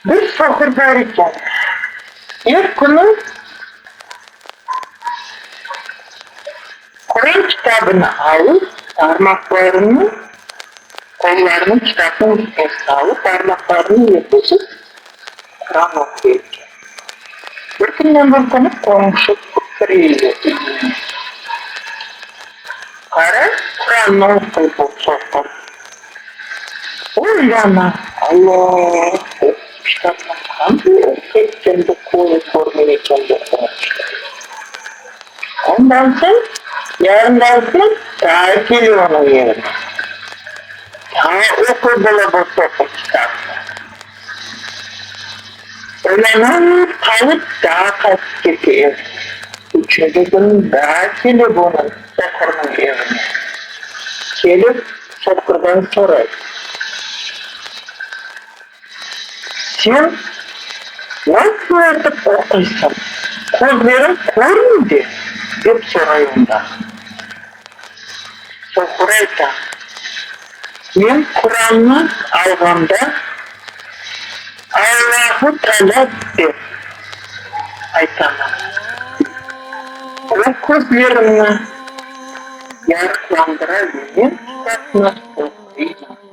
Bir soqur bar eken. Er künü Quran kitabını alıp, parmaqlarını, qollarını kitapnıñ üstüne salıp, parmaqlarını yırğızıp, Quran oquy eken. Bir künden bir künü qoñşusı kire evine. Qara, Qurannı oquy bu soqur. Oylana, Alla, bu kitapnı qanday oquy eken bu köy körmey eken bu qoñşu? Ondan soñ, yarından soñ taa kele onıñ evine. Taa oquy bula bu soqur kitapnı. Oylanıp qalıp, daa qaytıp kete evine. Üçünci kün daa kele bunıñ, soqurnıñ evine. Kelip, soqurdan soray. Sen nasıl etip oquysıñ, közleriñ körmey de? dep soray ondan. Soqur ayta, Men Qurannı alğanda, Allahu Taalâ dep aytaman. O közlerimni yarıqlandıra ve men kitapnı oquyman.